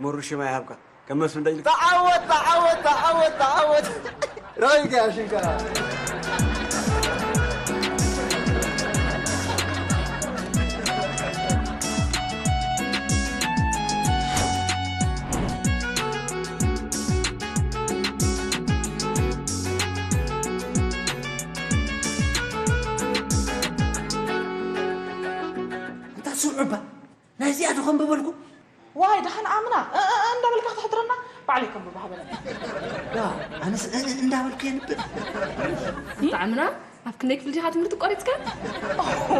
መሩ ሽማ ይሃብካ። ከም መስፍን ዶ ኢልካ? ተዓወት፣ ተዓወት፣ ተዓወት፣ ተዓወት። ራይት እያ ሽንከራ። እንታይ ስምዑ እባ፣ ናይዚኣ ዶ ከንብበልኩም? ዋይ፣ ደሓን ኣምና፣ እ፣ እ፣ እ፣ እንዳበልካ ክትሕድረና፣ ባዕለይ ከንብባ ሃበኒ። ያ፣ ኣነስ እ፣ እ፣ እንዳበልኩ የንብብ። ኣምና፣ ኣብ ክንደይ ክፍሊ ዲኻ ትምህርቲ ቆሪጽካ?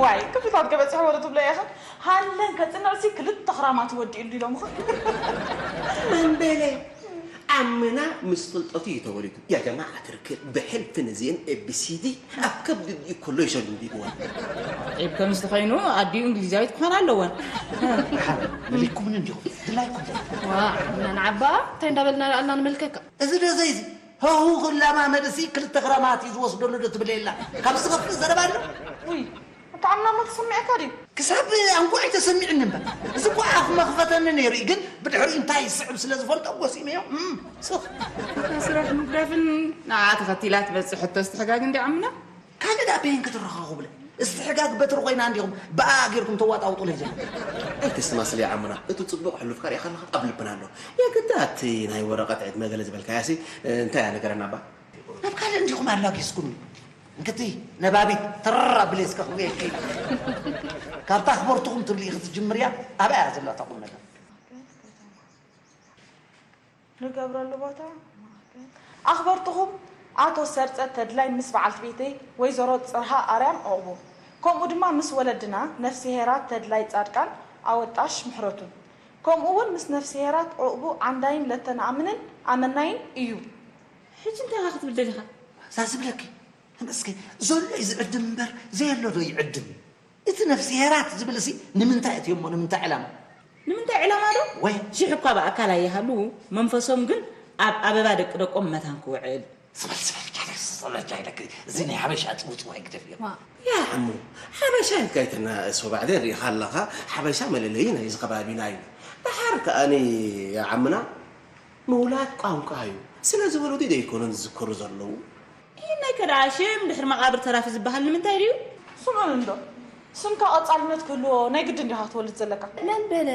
ዋይ፣ ክፍልታት ከበጽሕ ወረ ትብሎ ኢኻ። ሃለን ከጽንዕሲ ክልተ ክራማት ወዲእሉ ኢሎምኻ። መን በለ? ኣምና ምስ ፍልጠቱ እዩ ተወሊዱ። ያ ጀማዓ ትርክብ ብሕልፊ ንዚን ኤ ቢ ሲ ዲ ኣብ ከብዲ ድዩ ኮሎ ይሸዱ እንዲግዋ። ዒብ ከምዚ ተኾይኑ ኣዲኡ እንግሊዛዊት ክኾን ኣለወን። መሊኩምን እንዲኹም ድላይኩም። ዋ፣ ኣምና ንዓባ እንታይ እንዳበልና ኣልና ንመልከካ? እዚ ዶ ዘይዚ? ሀሁ ክላማመድሲ ክልተ ክራማት እዩ ዝወስደሉ ዶ ትብል የላ? ካብ ዝኸፍእ ዘረባ ኣሎ? ውይ፣ ኣታ ዓምና እሞ ተሰሚዕካ ድዩ? ክሳብ ኣንጎዐይ ተሰሚዕኒ እምበር። እዚ እኮ ኣፍ መኽፈተኒ ነይሩ እዩ፣ ግን ብድሕሪኡ እንታይ ይስዕብ ስለ ዝፈልጦ ጎሲመዮ። እም፣ ስኽ። እታ ስራሕ ምግዳፍን ንዓ ተኸቲላ ትመጽእ ሕቶ እስትሕጋግ እንዲ ዓምና? ካልእ ደኣ በየን ክትረኻኹ ብለ? እስትሕጋግ በትሪ ኮይና እንዲኹም ብኣ ጌርኩም ተዋጣውጡለይ ዘሎ። ኣይተስተማስል እያ ዓምና። እቲ ጽቡቕ ሕሉፍካ ርኢኻ ኣለኻ፣ ኣብ ልብና ኣሎ። የግዳ እቲ ናይ ወረቐት ዕድመ ገለ ዝበልካያሲ እንታይ እያ ንገረና እባ? ናብ ካልእ እንዲኹም ኣላጊስኩምኒ። እንክቲ ነባቢት ተራ ብሌስ ከኽብየኪ። ካብታ ኣኽበርትኹም ትብሊ ኢኺ ትጅምርያ፣ ኣበይ እያ ዘላ እታ ቁም ነገር? ንገብረሉ ቦታ ኣኽበርትኹም ኣቶ ሰርጸ ተድላይ ምስ በዓልቲ ቤተይ ወይዘሮ ጽርሃ ኣርያም ዑቕቡ፣ ከምኡ ድማ ምስ ወለድና ነፍስሄራት ተድላይ ጻድቃን ኣወጣሽ ምሕረቱን፣ ከምኡ እውን ምስ ነፍስሄራት ዑቕቡ ዓንዳይን ለተንኣምንን ኣመናይን እዩ። ሕጂ እንታይ ኢኻ ክትብል ደሊኻ? እዛ ዝብለኪ፣ እስኪ ዘሎ እዩ ዝዕድም እምበር ዘየሎ ዶ ይዕድም? እቲ ነፍስሄራት ዝብል እሲ ንምንታይ እትዮ እሞ ንምንታይ ዕላማ? ንምንታይ ዕላማ ዶ? ወይ ሽሕ እኳ ብኣካል ኣይሃልዉ፣ መንፈሶም ግን ኣብ ኣበባ ደቂ ደቆም መታን ክውዕል። ስበል፣ ስበል፣ ጃለስ፣ ስበል፣ ጃለክ፣ እዚ ናይ ሓበሻ ጽውጽዋይ ግደፍ እዮም። ዋ። ያ ዓሙ፣ ሓበሻ ኢልካ ኣይተናእሶ፣ ባዕደን ርኢኻ ኣለኻ፣ ሓበሻ መለለዪ ናይዚ ከባቢና እዩ። ደሓር ከኣኒ ዓምና ምውላድ ቋንቋ እዩ። ስለ ዝበሉ ዶ ኣይኮኑን ዝዝከሩ ዘለዉ? ይህናይ ከደኣ ሽም ድሕሪ መቓብር ተራፊ ዝበሃል ንምንታይ ድዩ? ስምዑን እንዶ፣ ስምካ ቀጻልነት ክህልዎ ናይ ግድን ዲኻ ክትወልድ ዘለካ? መን በለ?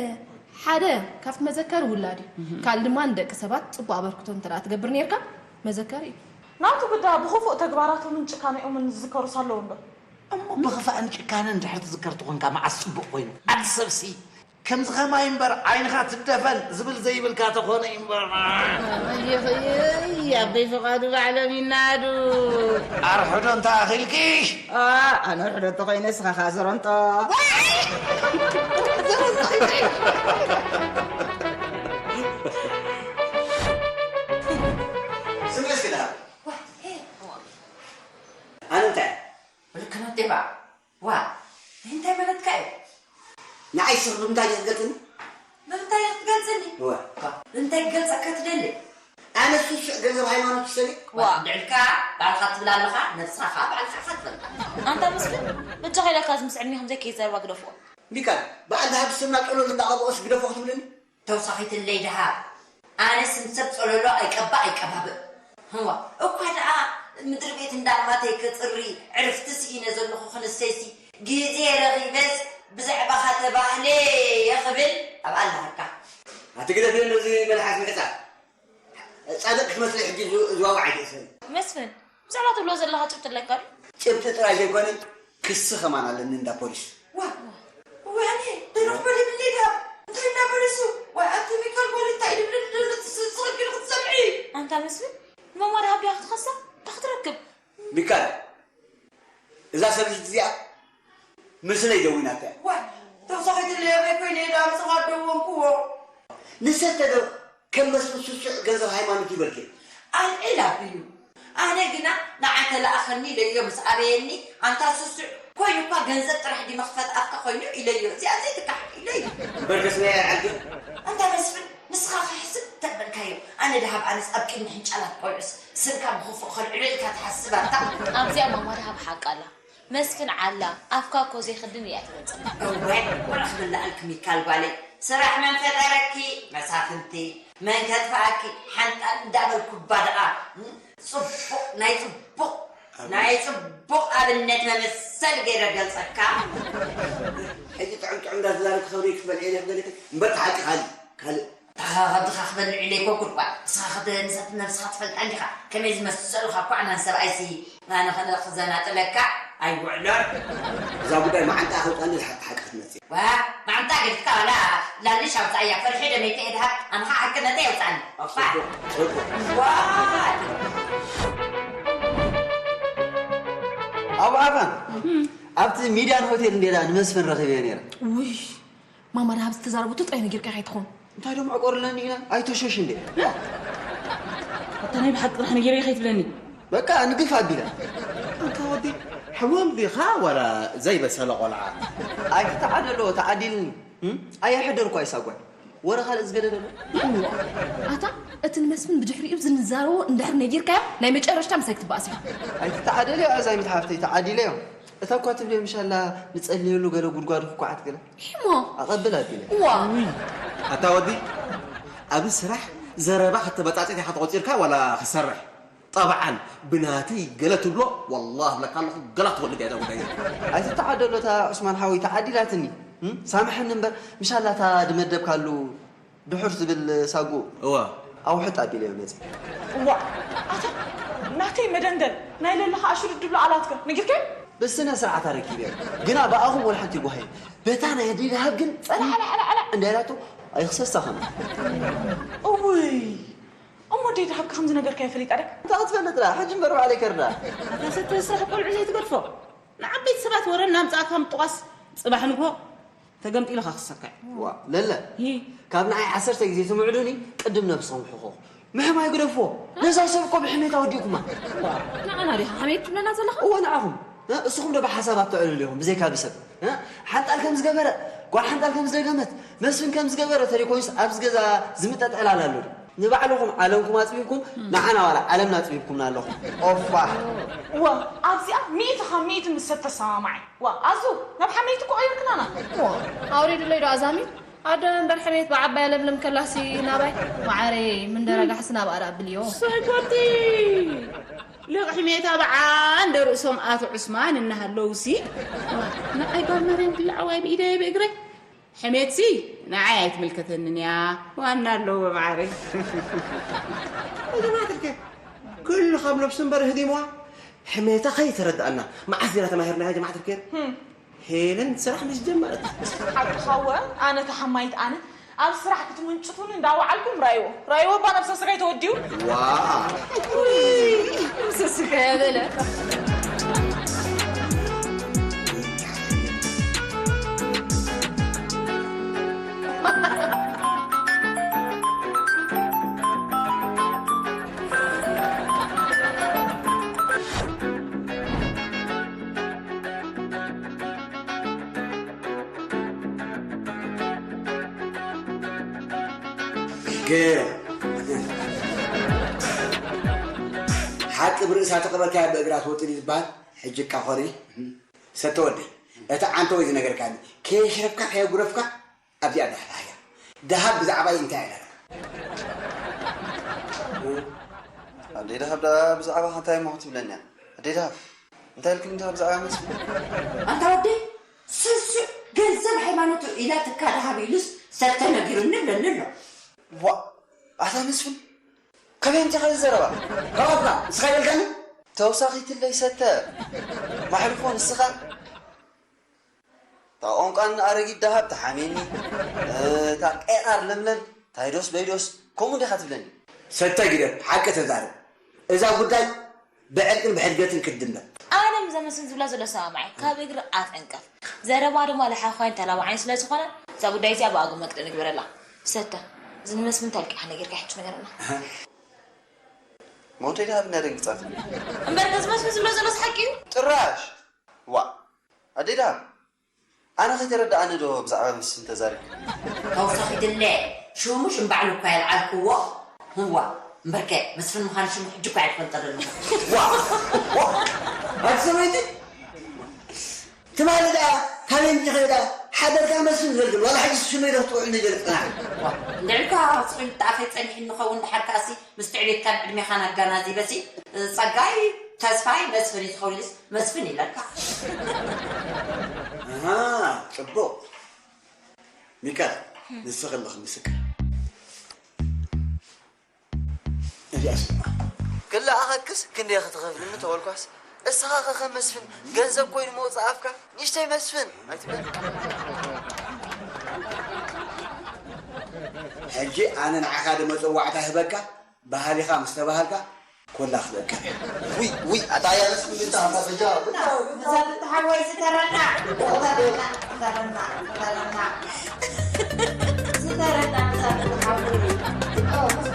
ሓደ፣ ካብቲ መዘከሪ ውላድ እዩ። ካልእ ድማ ንደቂ ሰባት ጽቡቕ ኣበርክቶ እንተ ደኣ ትገብር ኔርካ፣ መዘከሪ እዩ። ናቱ ግዳ ብኽፉእ ተግባራቶምን ጭካኔኦምን ዝዝከሩስ ኣለዉ እንዶ? እሞ ብኽፋእን ጭካነን እንድሕር ትዝከር ተኾንካ መዓስ ጽቡቕ ኮይኑ? ኣቲ ሰብሲ፣ ከምዚ ኸማይ እምበር ዓይንኻ ትደፈን ዝብል ዘይብልካ ተኾነ እዩ እምበር። ኣየኽእይ ኣቦይ ፍቓዱ ባዕሎም ይናዱ። ኣርሕዶ እንተ ኣኺልኪ። ኣ፣ ኣነ ኣርሕዶ እንተኾይነ ንስኻ ኸኣ ዘረንጦ። ስምዒ እስኪ ደሃ። ኣነ እንታይ? ብልክነት ዴባ። ዋ፣ እንታይ ማለትካ እዩ? ንዓይ ስቕ ብምንታይ ክትገልጽኒ? ብምንታይ ክትገልጽኒ? እወ። እንታይ ክገልጸካ ትደሊ? ኣነ ስሱዕ ገንዘብ ሃይማኖት ይሰሊ? ዋ። ልዕልካ ባዕልኻ ትብል ኣለኻ፣ ነብስኻ ኸኣ ባዕልኻ ኢኻ ትፈልጣ። ኣንታ ምስኪን፣ በጃኻ ኢለካ እዚ ምስ ዕድሜኹም ዘይከይት ዘረባ ግደፍዎ። ሚካል፣ በዓል ደሃብ ስምና ጸሎል እንዳቐብኦስ ግደፎ ክትብለኒ? ተውሳኺትለይ ደሃብ። ኣነ ስም ሰብ ጸለሎ ኣይቀባእ ኣይቀባብእ። ህዋ፣ እኳ ደኣ ምድሪ ቤት እንዳማተይ ክጽሪ ዕርፍቲ ስኢነ ዘለኹ ክንሰይሲ ግዜ ረኺበስ ብዛዕባኻ ተባህለ ክብል ኣብ ኣለሃካ። ኣቲ ግደፍዮ ነዚ መልሓስ ምሕጻር። ጻድቕ ክትመስሊ ሕጂ ዝ- ዝዋዋዕ ኣይትእሰሪ። መስፍን፣ ብዛዕባ ትብሎ ዘለኻ ጭብጢ ኣለካ ድዩ? ጭብጢ ጥራይ ዘይኮነ ክሲ ከማን ኣለኒ እንዳ ፖሊስ። ዋ፣ ዋኔ ደረፍ በለ ብሌዳ እንታይ እንዳበለሱ? ዋይ ኣቲ ሚካል ጓል እንታይ ድብል እንደሎ ትስስቕ ግን ክትሰምዒ። ኣንታ መስፍን፣ ንማማ ደሃብ ዲኻ ክትኸሳ? እንታይ ክትረክብ? ሚካል፣ እዛ ሰበይቲ እዚኣ ምስለይ ደዊናታ እያ። ዋይ፣ ተውሳኺት ለያበይ ኮይነ እየ ዳኣ ምጽኻ ደወንክዎ። ንሰተ ዶ ከም መስፍን ስሱዕ ገንዘብ ሃይማኖት ይበልኪ። ኣልዒል ኣቢሉ። ኣነ ግና ንዓ ተለኣኸኒ ኢለዮ ምስ ኣበየኒ፣ ኣንታ ስሱዕ ኮይኑ እኳ ገንዘብ ጥራሕ ድዩ መኽፈት ኣፍካ ኮይኑ ኢለዮ። እዚኣ ዘይትካሓድ ኢለዮ። እምበር ከስመያ ይዓልኪ። ኣንታ መስፍን ንስኻ ክሕስብ እንተበልካዮ፣ ኣነ ደሃብ ኣነስ ኣብ ቅድሚ ሕንጫላት ቆልዑስ ስምካ ብኽፉእ ከልዕሎ ኢልካ ትሓስብ ኣታ። ኣብዚኣ ማማ ደሃብ ሓቃ ኣላ። መስፍን ዓላ ኣፍካ እኮ ዘይኽድን እያ ትመጽእ። እወ፣ ወላ ክብላኣልኪ ሚካል ጓለይ፣ ስራሕ መን ፈጠረኪ? መሳፍንቲ። መን ከጥፍኣኪ? ሓንጣል እንዳበልኩ ባድኣ። ጽቡቕ፣ ናይ ጽቡቕ፣ ናይ ጽቡቕ ኣብነት መመሰል ገይረ ገልጸካ። ሕጂ ጥዑም ጥዑም እንዳተዛረብኪ ክብሪ ክትበልዒ ኢለ ክደልክ እምበር፣ እቲ ሓቂ ካልእ፣ ካልእ። ኣታ ኸብድኻ ክበልዕ ኢለ ኣይኮንኩን እኳ። ንስኻ ኸተ-፣ ንሰቲ ነብስኻ ትፈልጣ እንዲኻ። ከመይ ዝመሰሉኻ እኳ ኣናን ሰብኣይሲ ኣነ ኸነ ክዘናጥለካ ኣይውዕሎን። እዛ ጉዳይ መዓንጣ ከውጣኒ ዝሓቂ ሓቂ ክትመጽእ። ዋ፣ መዓንጣ ገዲፍካ ዋላ ላልሽ ኣውጻእያ። ፈርሒ ደመይተ እየ ድሃብ፣ ኣነ ኸዓ ሓቅነተይ የውጻእኒ። ኦፋ። ጽቡቕ፣ ጽቡቕ። ዋ። ኣቡ ዓፋን፣ ኣብቲ ሚድያን ሆቴል እንዴዳ ንመስፍን ረኺበዮ ነይረ። ውይ፣ ማማ ደሃብ ዝተዛረበቶ ጥራይ ነጊርካ ከይትኾን። እንታይ ደሞ ዕቆርለኒ ኢና? ኣይተሸሽ እንዴ? ኣታ ናይ ብሓቂ ጥራሕ ነጊረዮ ከይትብለኒ። በቃ ንግፍ ኣቢላ። ኣንታ ወዲ፣ ሕሙም ዲኻ ዋላ ዘይበሰለ ቆልዓ? ኣይትተዓደሎ፣ ተዓዲልኒ። እም? ኣየሕደርኩ ኣይሳጓይ። ወረ ካልእ ዝገደደ ኣሎ? እዋ፣ ኣታ እቲ ንመስፍን ብድሕሪኡ ዝንዛረቦ እንድሕር ነጊርካዮ፣ ናይ መጨረሽታ ምሳይ ክትበኣስ ኢኻ። ኣይትተዓደልዮ ኣዛሚት ሓፍተይ፣ ተዓዲለዮ። እታ እኳ ትብልዮ ምሻላ ንጸልየሉ ገለ ጉድጓድ ክኳዓት ገለ። ኢሞ። ኣቐብል ኣቢለ። እዋ። ኣታ ወዲ፣ ኣብ ስራሕ ዘረባ ከተበጻጽእ ኢኻ ተቖጺርካ ዋላ ክሰርሕ? ጠብዓን ብናተይ ገለ ትብሎ፣ ወላሂ እብለካ ኣለኹ፣ ገላ ትወልድ እያ እዛ ጉዳይ እዚኣ። ኣይትተዓደሎ እታ ዑስማን ሓወይ፣ ተዓዲላትኒ። እም? ሳምሐኒ እምበር፣ ምሻላ እታ ድመደብካሉ ድሑር ትብል ሳጉ እዋ። ኣውሕጥ ኣቢለዮ መጺእ። እዋ፣ ኣታ ናተይ መደንደን ናይ ለለኻ ኣሽሩድ ድብሎ ኣላትከ ነጊርከ? ብስነ ስርዓት ኣረኪበዮ። ግና ብኣኹም ወላ ሓንቲ ይጓሃየ። በታ ናይ ኣደይ ደሃብ ግን ጸላዕላዕላዕላዕ እንዳይላቶ ኣይኽሰሳ ኸም። እውይ፣ እሞ ኣደይ ደሃብካ ከም ዝነገርካዮ ፈሊጣ ደ? እንታይ ክትፈልጥ ደኣ? ሕጂ እምበር ባዕለይ ከርዳ። ኣታ ሰተ ስራሕ ቆልዑ ዘይትገድፎ። ንዓበይቲ ሰባት ወረ እናምጻእካ ምጥቋስ ጽባሕ ንግሆ ተገምጢሉ ኸኽሰካ እዩ። ዋ፣ ለለ። ሂ። ካብ ንዓይ ዓሰርተ ግዜ ትምዕዱኒ፣ ቅድም ነብስኹም ሕኸኹ። ምሕማይ ግደፍዎ። ነዛ ሰብ እኮ ብሕሜት ኣወዲእኩማ። ዋ፣ ንዓና ዲኻ ሕሜት ትብለና ዘለኻ? እወ፣ ንዓኹም። እ፣ እስኹም ዶ ብሓሳብ ኣተዕልሉ ኢኹም፣ ብዘይካ ብሰብ? እ፣ ሓንጣል ከም ዝገበረ፣ ጓል ሓንጣል ከም ዝደገመት፣ መስፍን ከም ዝገበረ ተደይኮይኑስ ኣብዚ ገዛ ዝምጠጥ ዕላል ኣሎ ድዩ? ንባዕልኹም ዓለምኩም ኣጽቢብኩም፣ ንዓና ዋላ ዓለምና ኣጽቢብኩምና ኣለኹም። ኦፋ። እወ፣ ኣብዚኣ ሚእቲ ካብ ሚእቲ ምስ ሰብ ተሰማማዕ። ዋ፣ ኣዙ፣ ናብ ሓመይቲ እኮ ቀይርክናና። ዋ፣ ኣውሪድለይ ዶ ኣዛሚት? ኣደ እምበር ሕሜት ብዓባያ ለምለም ከላሲ ናባይ። ማዓረይ፣ ምን ደረጋ ሕስና ብኣዳ ኣብልዮ። ሰይኮቲ! ልቕ ሕሜታ ብዓ እንደ ርእሶም ኣቶ ዑስማን እናሃለውሲ። ንዓይ ጓል ማርያም ክልዓዋይ ብኢደይ ብእግረይ። ሕሜትሲ ንዓይ ኣይትምልከተንን እያ። ዋና ኣለዎ ማዓረይ። ጀማዓት ልከ ኩሉ ካብ ነብሱ እምበር ህዲምዋ። ሕሜታ ከይተረድኣና መዓስ ዲና ተማሂርናያ ጀማዓት ልከ? ህም። ሄለን ስራሕ ምስ ጀመረት። ሓቅኻ እወ፣ ኣነ ተሓማይት ኣነ። ኣብ ስራሕ ክትምንጭፉኒ እንዳወዓልኩም ራይዎ። ራይዎ እባ ነብሰ ስጋይ ተወዲኡ። ዋ። ውይ፣ ነብሰ ስጋይ በለ። ገይረ። ሓቂ ብርእሳ ተቐበልካያ ብእግራ ትወጥል እዩ ዝበሃል። ሕጂ እካ ኾነ። ሰተ ወደይ፣ እቲ ዓንተወይ ዝነገርካኒ፣ ከየሽረፍካ ከየጉረፍካ፣ ኣብዚኣ ዳሕራያ። ደሃብ ብዛዕባይ እንታይ ኢላትካ? ኣደይ ደሃብ ደኣ ብዛዕባኻ እንታይ እሞ ክትብለኒ እያ? ኣደይ ደሃብ፣ እንታይ ኢልክኒ ደሃብ ብዛዕባ መስፍን? ኣንታ ወደይ፣ ስሱዕ ገንዘብ ሃይማኖቱ ኢላትካ ደሃብ ኢሉስ ሰብ ተነጊሩኒ ብለኒ ኣሎ። ዋእ፣ ኣታ መስፍን፣ ከመይ ኣምጺኻ እዚ ዘረባ? ካባካ ንስኻ ይበልካኒ? ተውሳኺትለይ ሰተ። ማሕልፎ ንስኻ። እታ ቆንቋን ኣረጊት ደሃብ ተሓሜኒ። እታ ቄቓር ለምለም ታይዶስ በይዶስ ከምኡ እንዲኻ ትብለኒ። ሰተ ግደፍ፣ ሓቂ ተዛረብ። እዛ ጉዳይ ብዕርቅን ብሕድገትን ክትድመር። ኣነ ምስ ዘመስፍን ዝብላ ዘሎ ሰማማዒ፣ ካብ እግሪ ኣፍ ዕንቅፍ። ዘረባ ድማ ለሓዃይን ተላባዓይን ስለ ዝኾነ፣ እዛ ጉዳይ እዚኣ ብኣግኡ መግጥ ንግበረላ። ሰተ፣ እዚ ንመስፍን እንታይ ኣልቂኻ ነጊርካ ሕጂ ንገረና። ሞተይ ደሃብ እናደንግጻት። እምበር ከዚ መስፍን ዝብሎ ዘሎስ ሓቂ እዩ? ጥራሽ! ዋእ! ኣደይ ደሃብ! ኣነ ከይተረድኣኒ ዶ ብዛዕባ መስፍን ተዛሪብኪ? ተወሳኺ ድለ ሽሙ ሽም ባዕሉ እኳ የልዓልክዎ። ህዋ እምበርከ መስፍን ምዃን ሽሙ ሕጂ እኳ እየ ዝፈልጦ ዘለኹ። ዋ! ዋ! ኣቲ ሰበይቲ! ትማሊ ደኣ ካበይ ምጭኸ ደኣ ሓደርካ መስፍን ዘልግል ዋላ ሕጂ ሽመይ ዶ ትውዕል ነገር ጽናሕ። እንድዕልካ ስኺ ምጣፈይ ጸኒሕኒ ኸውን ድሓር ከኣሲ ምስ ትዕቤትካን ዕድሜኻን ኣጋናዚበሲ ጸጋይ ተስፋይ መስፍን እዩ ትኸውን ኢልስ መስፍን ይብለካ። ኣሃ፣ ጽቡቕ። ሚካል፣ ንስኺ ኣለኺ ምስክር። እዚኣ ስማ። ክለኣኸክስ ክንደይ ክትኸፍልኒ ተበልኳስ፣ እስኻ ኸኸ መስፍን፣ ገንዘብ ኮይኑ መውፅእ ኣፍካ፣ ንእሽተይ መስፍን ኣይትበል። ሕጂ ኣነ ንዓኻ ዶ መጸዋዕታ ህበካ፣ ባህሊኻ ምስ ተባህልካ፣ ኮላ ክበካ። ውይ፣ ውይ፣ ኣታ እያ መስፍን ብቻ፣ ኣታ በጃ፣ ብቻ፣ ብቻ። መሳፍንቲ ሓወይ ዝተረና፣ ዝተረና፣ ዝተረና፣ ዝተረና። ዝተረና መሳፍንቲ ሓወይ።